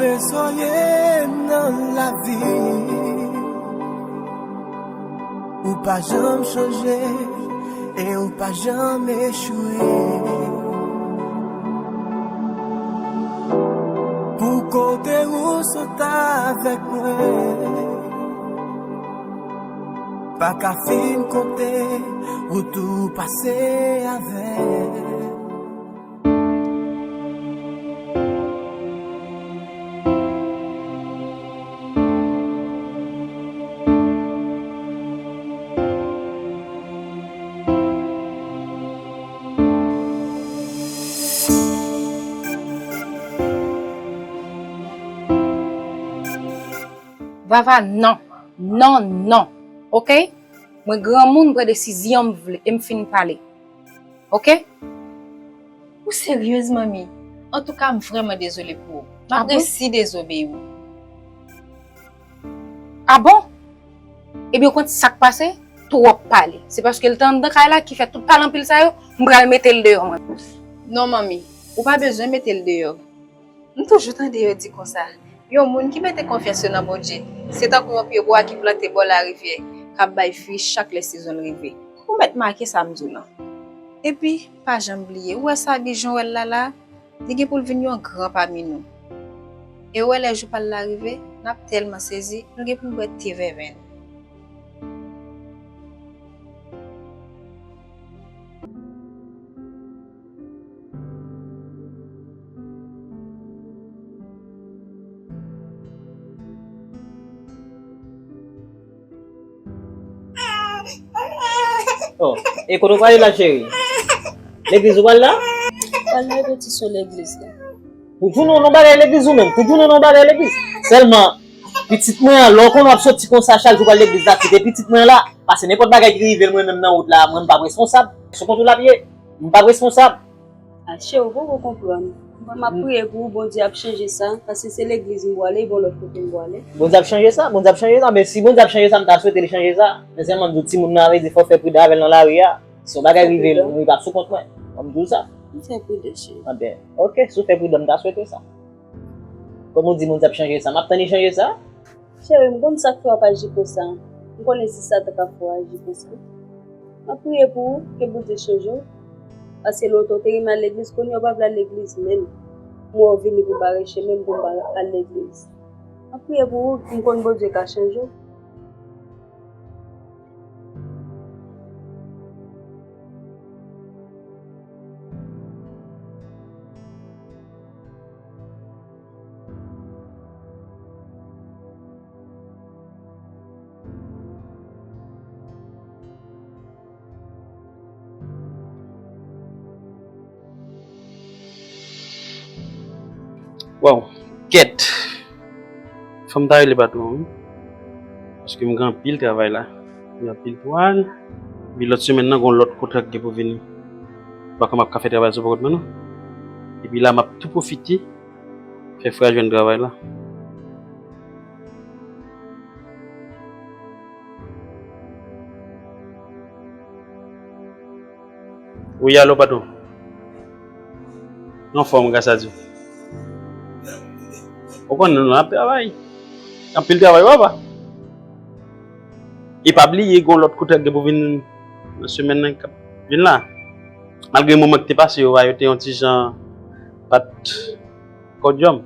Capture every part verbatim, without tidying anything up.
Rezoye m nan lavi. Ou pa janm chanje e ou pa janm echwe. Pou kote ou sot avèk mwen, pa ka fin konte, ou tou pase avèk. Vava, non. Non, non. Oke? Mwen granmoun, m pran desizyon m vle e m fin pale. Oke? Ou seryez, manmi? Antouka, m vrèman dezole pou ou. M ap resi dezobeyi w. A bon? Ebyen, ou konn sa k pase? Twòp pale. Se paske l te anndan kay la ki fè tout pale anpil sa yo, m pral mete l deyò, mwen. Non, manmi, ou pa bezwen mete l deyò. M toujou tande yo di konsa, yon moun ki mete konfyans yo nan Bondye, se tankou yon pye bwa ki plante bò larivyè, k ap bay fwi chak lè sezon l rive. Ou mèt make sa m di w lan. Epi, pa janm bliye, ou wè sa Bijon wè l la la, li gen pou l vin yon gran pami nou. E ou wè lè jou pa l la rive, n ap tèlman sezi, nou gen pou n bwè te vèvenn. Oh, e kote w prale la, cheri? Legliz ou pral la? Pral nan repetisyon legliz la. Pou jounen w nan bagay legliz ou menm, pou jounen w nan bagay legliz. Sèlman, pitit mwen an, lè w konnen w ap soti konsa chak jou pral legliz la, kite pitit mwen an la, pase nenpòt bagay ki rive l mwen menm nan wout la, mwen m p ap responsab. Sou kont ou l ap ye, m p ap responsab. A, cheri, ou poko konprann. M ap priye pou ou, Bondye ap chanje sa, paske se legliz m pwale, e gon lòt kote m pwale. Bondye ap chanje sa, Bondye ap chanje sa, men si Bondye ap chanje sa, m ta swete l chanje sa. Men sèlman m di w, timoun nan, vle di fò w fè pridan avè l nan lari a. Si yon bagay rive l, li p ap sou kont mwen. Ban m di w sa. M fè pridan, cheri. Anben, oke, si w fè pridan, m ta swete sa. Kòm ou di, Bondye ap chanje sa, m ap tann li chanje sa. Cheri, m konn sa k fè w ap aji konsa. M konnen se Satan k ap fè w aji konsa. M ap priye pou ou, ke Bondye chanje w. Paske lontan w te renmen al legliz, kounye a w pa vle al legliz menm. M wè w vini pou bare chemen m pou m pa al legliz. M ap priye pou ou, m konn Bondye ka chanje w. Waw, kèt. Fò m ta rele patwon an, wi. Paske m gen anpil travay la. M gen anpil pou al. Epi lòt semèn nan, gen yon lòt kontra k gen pou vini. M pa kwè m ap ka fè travay sou pòt mwen, non. Epi la, m ap tou pwofite fè frè a jwenn travay la. Wi, alo, patwon. Anfòm, gras a Dye. Ou konnen nou ap travay. Anpil travay, papa. E pa bliye, gen yon lòt kontra k gen pou vin nan semèn nan k ap vin la. Malgre moman ki te pase yo, yo te yon ti jan pa t kòdyòm.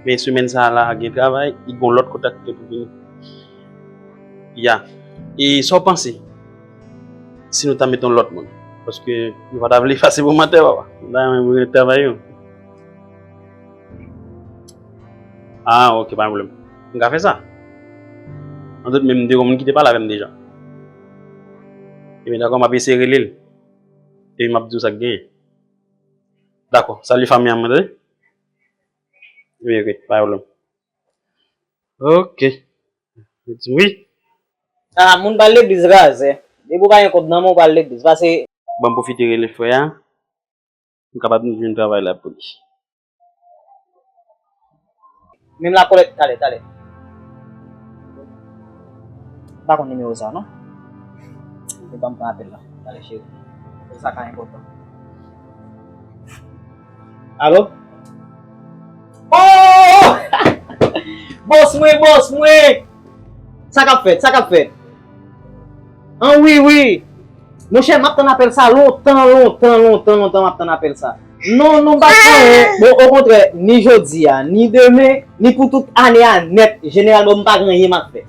Men semèn sa a la, gen travay, e gen yon lòt kontra ki gen pou vini. Ya. E sa w panse si nou ta mete yon lòt moun? Paske nou pa ta vle efase bon mantè, papa. Nou ta renmen moun travay yo. Ah, ok, pa gen pwoblèm. M ka fè sa. Andout menm de moun ki te pale avè m deja. Ebyen, dakò, m ap eseye rele l. Epi m ap di w sa k genyen. Dakò, salye fanmi an mwen, tande? Wi, ok, pa gen pwoblèm. Ok. Wi. Ah, moun pral legliz razè. Depi w pa gen kòb nan men w, pral legliz. Pase. Ban m pwofite rele frè a. M kapab jwenn travay la pou li. Menm la kolèt, talè, talè. M pa konn nimewo sa, non. Ou ban m pran apèl la. Talè, cheri. Sa ka enpòtan. Alo? Oh! Bòs mwen, bòs mwen! Sa k ap fèt? Sa k ap fèt? An wi, wi! Monchè, m ap tann apèl sa lontan, lontan, lontan, lontan, m ap tann apèl sa. Non, non, m pa t gen anyen. Bon, okontrè, ni jodi a, ni demen, ni pou tout ane a nèt, jeneralman, m pa gen anyen m ap fè.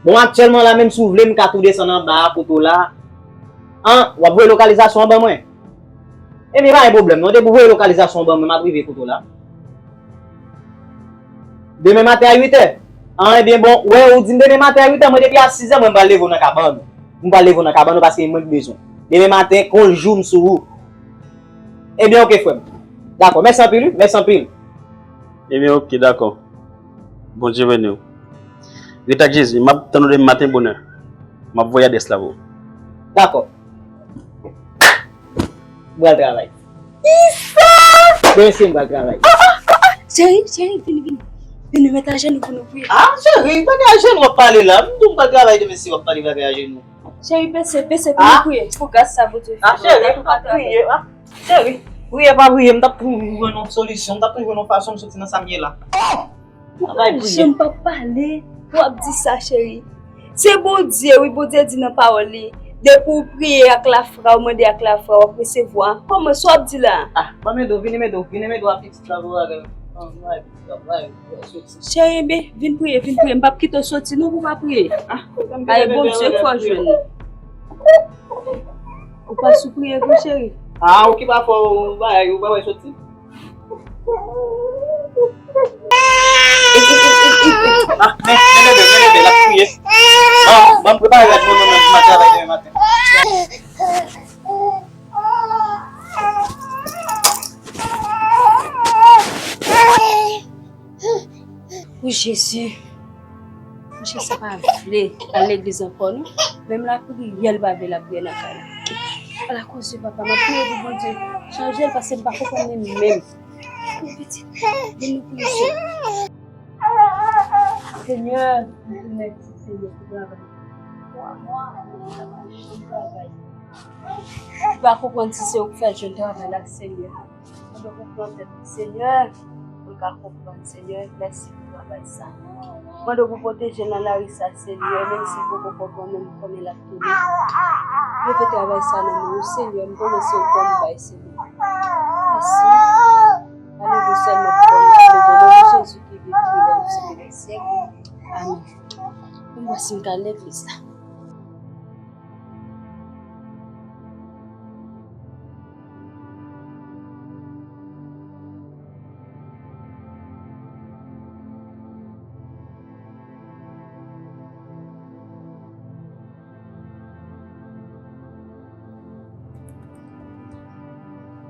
Bon, aktyèlman la, menm si w vle, m ka tou desann anba a, kote w la. An, w ap voye lokalizasyon an ban mwen? Ebyen, pa gen pwoblèm, non. Depi w voye lokalizasyon an ban mwen, m ap rive kote w la. Demen maten a uit è. An, ebyen, bon, wè, ou di m demen maten a uit è, mwen depi a sis è, mwen, m pral leve w nan kabann ou. M pral leve w nan kabann ou paske mwen k bezwen. Demen maten, kon l jou, m sou ou. Ebyen, oke, frè m. Dakò, mèsi anpil, wi, mèsi anpil. Ebyen, oke, dakò. Bondye beni w. Ret ak Jezi, m ap tann ou demen maten bonè. M ap voye adrès la pou ou. Dakò. M pral travay. Kisa? Demen si m pral travay. Cheri, cheri, vini, vini. Vini, met ajenou pou nou priye. Ah, cheri, bagay ajenou w ap pale la. M di w m pral travay demen si w ap pale bagay ajenou. Cheri, bese, bese pou nou priye. Pou gras sa Bondye fè. Ah, cheri, pa priye. Ah, cheri, priye, pa priye. M t ap toujou jwenn yon solisyon. M t ap toujou jwenn yon fason m soti nan sa m ye la. Ou pa janm pa pale, w ap di sa, cheri. Se Bondye, wi, Bondye di nan pawòl li, depi w priye ak lafwa, w mande ak lafwa, w ap resevwa. Kòman, sa w ap di la? Ah, ban m ede w, vini m ede w, vini m ede w ak pitit la pou bagay. Ban m bay pitit la pou bagay, pou bagay soti. Cheri, enben, vin priye, vin priye. M p ap kite w soti non pou w pa priye. Ah, e Bondye k fè w jwenn. Ou pa sou priye vre, cheri. Ah, ou ki pa fè w bagay, ou pa wè soti. Ah, men, men bebe, men bebe, l ap kriye. Bon, bon, prepare rad mwen, mwen, mwen, mwen travay demen maten. O Jezi. Monchè, sa pa vle al legliz ankò, non. Menm lapriyè, l pa vle lapriyè nan kay la. Ala koze, papa, m ap priye pou Bondye chanje l, paske m pa konprann li menm. Vin nou priye, Senyè. Senyè, m tounen di Senyè pou travay. M pa konprann si se ou k fè l jwenn travay la, Senyè. Mwen dwe konprann tèt mwen, Senyè. Mwen ka konprann, Senyè. Mèsi pou travay sa. Mwen dwe pou pwoteje l nan lari sa, Senyè. Menm si l poko konprann, men m konnen l ap tounen. Mete travay sa nan men ou, Senyè. M konnen se ou k ban m bay, Senyè. Mèsi. Alelouya, sèlman pou ban m leve. Non de Jezi ki viv, ki règne, ki syèk. Amèn. Mwen wè si m ka legliz la.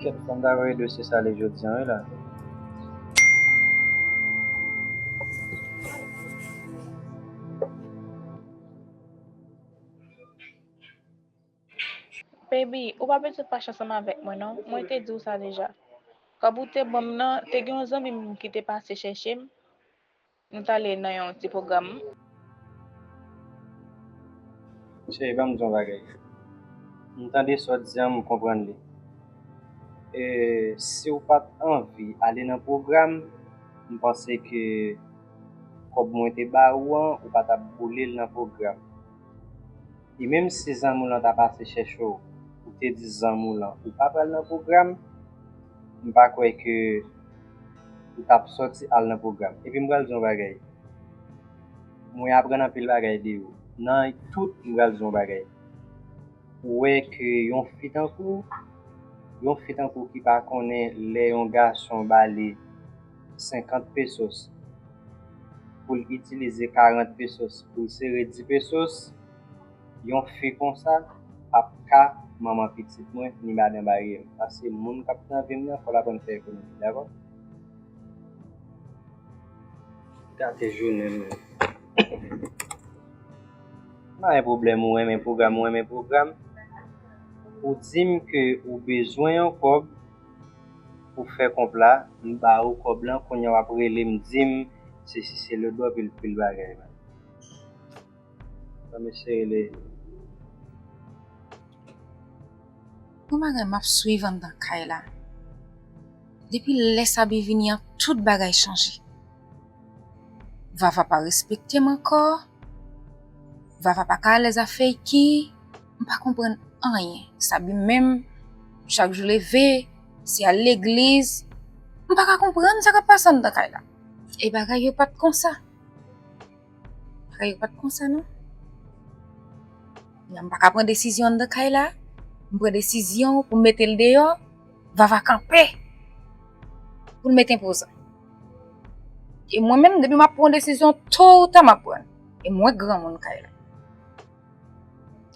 Kèt, fò m ta voye dosye sa ale jodi a, wi, la. Baby, ou pa bezwen fache ansanm avèk mwen non, mwen te di w sa deja. Kòb ou te ban m nan, te gen yon zanmi m ki te pase chèche m, nou t ale nan yon ti pwogram. Cheri, ban m di w yon bagay. M tande sa w di a, m konprann li. E, si w pa t anvi ale nan pwogram, m panse ke kòb mwen te ba ou an, ou pa t ap boule l nan pwogram. E menm si zanmi w lan ta pase chèche w, ou te di zanmi w lan ou pa pral nan pwogram, m pa kwè ke ou t ap sòti al nan pwogram. Epi m pral di w yon bagay. Mwen aprann anpil bagay de ou. Nan tout, m pral di w yon bagay. Ou wè ke yon fi tankou, yon fi tankou ki pa konnen lè yon gason ba li senkant pesos, pou l itilize karant pesos, pou l sere dis pesos, yon fi konsa p ap ka manman pitit mwen, ni madan mari m. Paske moun k ap nan vi m nan, fò l aprann fè ekonomi, dakò? Gate jounen m. Pa gen pwoblèm, ou renmen pwogram, ou renmen pwogram. Ou di m ke ou bezwen yon kòb pou fè kont la, m ba ou kòb lan, kounye a w ap rele m, di m sesi selodò, pil, pil bagay la. Ban m eseye rele. Gon bagay m ap swiv anndan kay la. Depi lè Sabi vini an, tout bagay chanje. Vava pa respekte m ankò. Vava pa ka alèz a Feyky. M pa konprann anyen. Sabi menm, chak jou leve, se al legliz. M pa ka konprann sa k ap pase anndan kay la. E bagay yo pa t konsa. Bagay yo pa t konsa, non. M pa ka pran desizyon anndan kay la. M pran desizyon pou m mete l deyò. Vava kanpe pou l met enpozan. E mwen menm, depi m ap pran yon desizyon, to ou ta m ap pran l. E mwen granmoun kay la.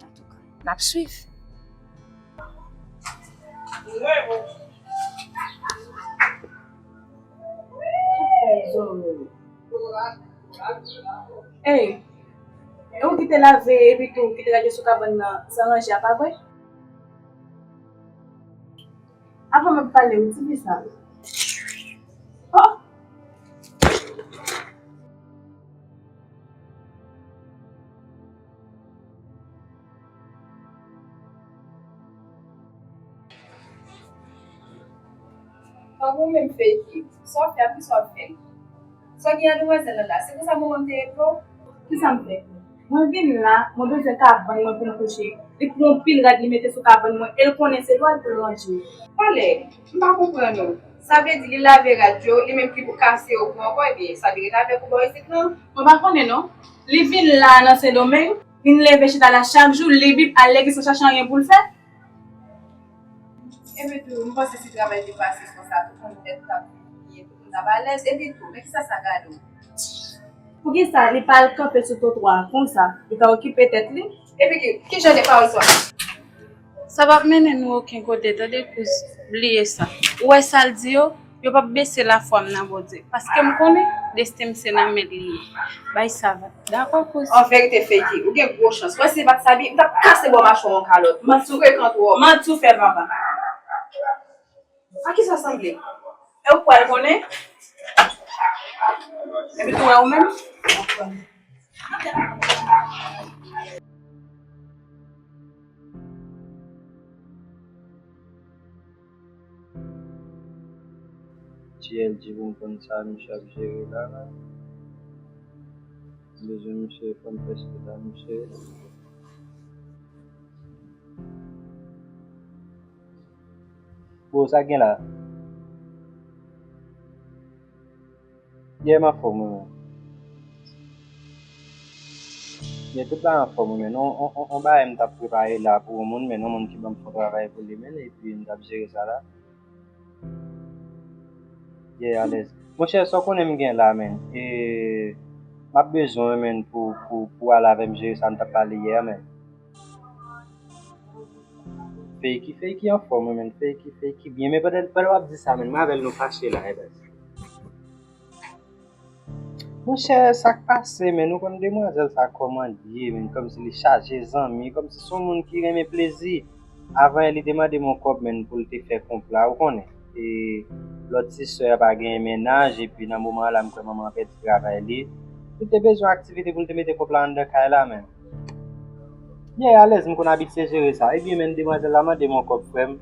Antouka, n ap swiv. Ey, e ou ki te lave epi tou ki te rete sou kabann nan san ranje a, pa vre? Avan m ap pale, ou di ki sa? Oh! Tankou menm Feyky, sa w fè a, poukisa w ap fè l? Sa w gen a demwazèl la la, se konsa manman m te rele w? Kisa m fè? Mwen vin la, mwen bezwen kabann mwen pou m kouche. Li pran yon pil rad, li mete sou kabann mwen, e l konnen se dwa l pou l ranje. Talè, m pa konprann ou. Sa vle di li lave rad yo, li menm ki pou kase yo pou ankò, ebyen, sa li ret avèk ou bò isit lan? Mwen pa konnen non. Li vin la nan Sendomeng, vin leve chita la chak jou, li bib al legliz san chache anyen pou l fè. Epi tou, m panse si travay te pase konsa, tout moun tèt t ap byen, tout moun t ap alèz. Epi tou, men kisa sa gade w? Poukisa li pa al kanpe sou twotwa a konsa? Li ka okipe tèt li? Epi ki, ki jan de pawòl sa? Sa p ap mennen nou okenn kote, tande, kouz. Bliye sa. Ou wè sa l di yo? Yo p ap bese lafwa m nan Bondye. Paske m konnen desten m se nan men l li ye. Bay sa va. Dakò, kouz? An verite, Feyky, ou gen gwo chans. Mwen, si se pa t Sabi, m t ap kase bò machè w yon kalòt. Manti w frekan twòp. Manti w fè, papa. A kisa w sanble? E ou pral konnen? Epi tou wè ou menm? T L G pou m konn sa misye ap jere la, la. M bezwen misye, fò m fè chita misye. Bro, sa gen la? Yeah, m anfòm wi, men. Yeah, tout la anfòm wi, men. On, on, on, on bagay m t ap prepare la pou yon moun, men, yon moun ki ban m fè yon travay pou li, men, epi m t ap jere sa la. Yeah, alèz. Monchè, sa w konnen m gen la, men. E, m ap bezwen w, men, pou, pou, pou w al avè m jere sa n t ap pale yè a, men. Feyky, Feyky anfòm wi, men. Feyky, Feyky byen. Men pandan, pandan w ap di sa, men, mwen avè l nou fache la, e baz. Monchè, sa k pase, men? Ou konn demwazèl sa kòman l ye, men? Kòmsi li chaje zanmi, kòmsi se yon moun ki renmen plezi. Avan yè, li te mande m yon kòb, men, pou l te fè konp la, ou konnen. E lòt ti sè a pa genyen mennaj, epi nan moman an la, m kwè manman an pèdi travay li. Li te bezwen aktivite pou l te mete konp la anndan kay la, men. Yeah, alèz, m konn abitye jere sa. Ebyen, men, demwazèl la mande m yon kòb, frè m.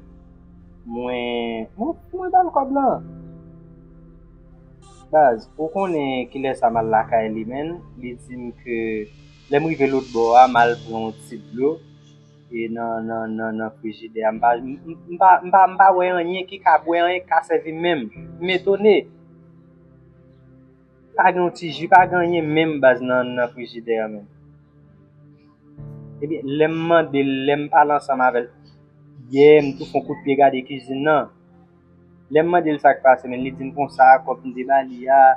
Mwen, mwen, mwen ba l kòb lan. Baz, ou konnen kilè sa m al lakay li, men. Li di m ke lè m rive lòt bò a, m al pran yon ti dlo, e nan, nan, nan, nan frijidè a. M pa, m, m, m pa, m pa, m pa wè anyen ki ka bwè, anyen ki ka sèvi menm. M etone. Pa gen yon ti ji, pa gen anyen menm, baz, nan, nan frijidè a menm. Ebyen, lè m mande l, lè m pale ansanm avè l yè, m tou fè yon kout pye gade kizin nan. Lè m mande l sa k pase, men, li di m konsa, kòb m te ba li a,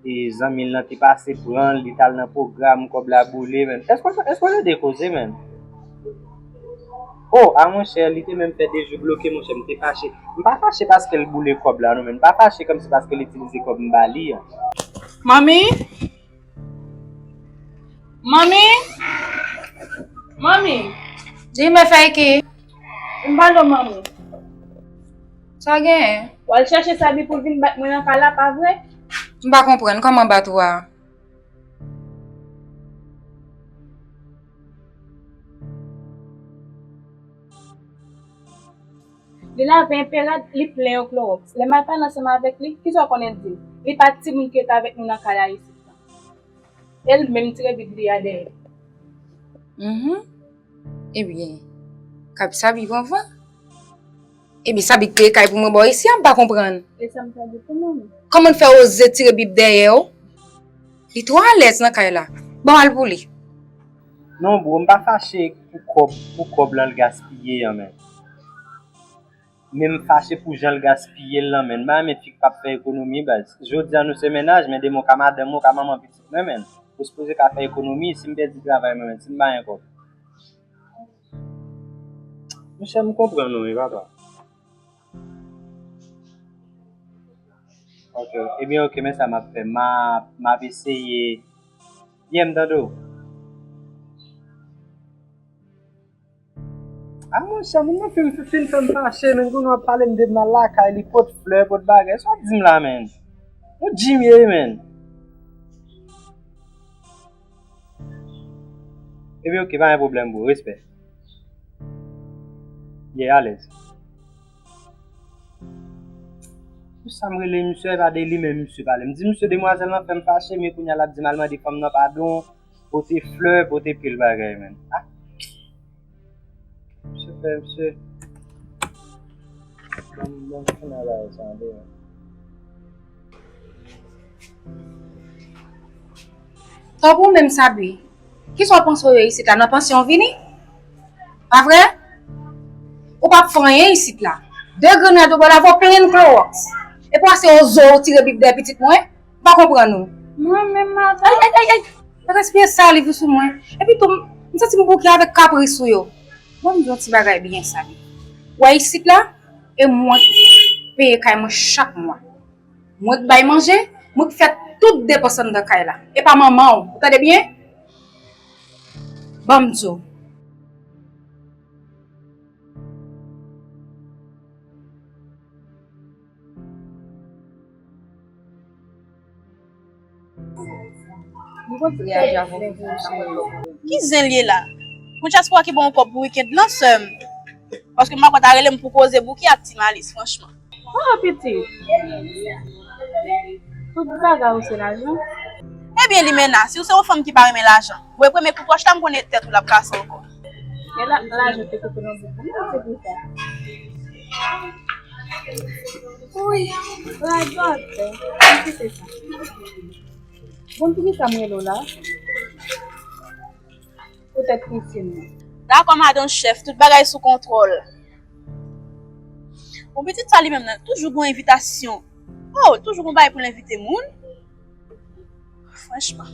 e zanmi l lan te pase pran l, li t al nan pwogram, kòb la boule, men. Èske, èske w tande koze, men? Oh, a monchè, li te menm fè de jou bloke, monchè, m te fache. M pa fache paske l boule kòb la, non, men m pa fache kòmsi paske l itilize kòb m ba li an. Manmi? Manmi? Manmi? Di m, Feyky. M pale w, manmi. Sa genyen? W al chèche Sabi pou l vin bat mwen nan kay la, pa vre? M pa konprann, kòman bat ou a? Li lave enpe rad, li plen yo klowòks. Lè m al pale ansanm avèk li, kisa w konnen l di m? Li pa t timoun ki ret avèk nou nan kay la isit lan. E l menm tire bib li a dèyè. Mhm. Ebyen, kay Sabi pran van. Ebyen, Sabi k peye kay pou mwen bò isi a, m pa konprann. E sa m ta di pou mwen menm. Kòman l fè oze tire bib dèyè w? Li twò alèz nan kay la. Bon, al pou li. Non, bro, m pa fache pou kòb, pou kòb lan l gaspiye an, men. Men m fache pou jan l gaspiye l lan, men. M pa renmen fi k p ap fè ekonomi, baz. Jodi a nou se mennaj, men demen w ka madanm mwen, w ka manman pitit mwen, men. Ou sipoze ka fè ekonomi, si m pèdi travay mwen, men, si m pa gen kòb. Monchè, m konprann ou, wi, papa. Ok, ebyen, ok, men sa m ap fè. M a, m ap eseye. Byen, m tande w. A, monchè, moun nan fin, fin fè m fache, men kounye w ap pale m de m al lakay li, pot flè, pot bagay. Sa w ap di m la, men? Yon Jimmy ye, men. Ebyen, ok, pa gen pwoblèm, bro. Respè. Yeah, alèz. Pou sa m rele misye, e pa de li menm misye pale. M di misye, demwazèl lan fè m fache, men kounye a l ap di m al mande fanm nan padon, pote flè, pote pil bagay, men. Ah. Misye fè, misye. Bon, bon, fini bagay sa, tande, men. Tanpri w menm, Sabi. Kisa w panse w ye isit la? Nan pansyon w vini? Pa vre? Ou p ap fè anyen isit la. De grenn rad ou bò la, vò plen klowòks. Epi w ase oze w tire bib dèyè pitit mwen? M pa konprann ou. Mwen menm, madanm. Ay, ay, ay, ay! Respire saliv ou sou mwen. Epi tou, m santi m bouke avèk kapris ou yo. Bon, m di yon ti bagay byen, Sabi. W wè isit la, e mwen k peye kay mwen chak mwa. Mwen k bay manje, mwen k fè tout depans anndan kay la. E pa manman w, ou tande byen? Ban m di w. Ki zen l ye la? Yon dyaspora ki ba w kòb pou wikenn nan, sè m. Paske m pa kwè ta rele m pou koze bouki ak ti malis, franchman. Oh, pitit. Tout bagay ou se lajan. Ebyen, Limena, si w se yon fanm ki pa renmen lajan, bon, e premye kout wòch la, m konnen tèt ou l ap kase ankò. E la, lajan te koupe nan bouk mwen, se pou sa. Wi, radòt. Ki se sa? Bon, poukisa m rele w la? Poutèt piscine nan. Dakò, madanm chèf, tout bagay sou kontwòl. Bon, pitit sa li menm nan, toujou gon envitasyon. Oh, toujou gon bagay pou l envite moun. Franchman.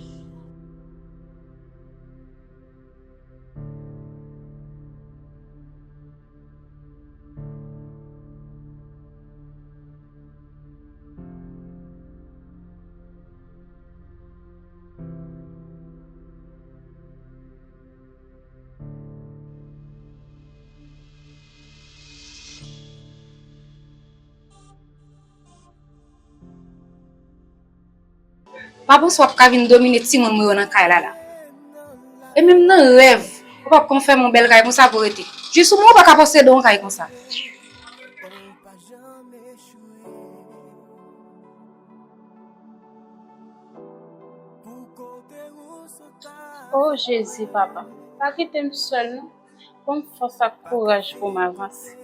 Pa panse w ap ka vin domine timoun mwen yo nan kay la la. E menm nan rèv, ou p ap konn fè m yon bèl kay konsa pou rete. Jis ou menm ou pa ka posede yon kay konsa. O Jezi, papa, pa kite m sèl non. Ban m fòs ak kouraj pou m avanse.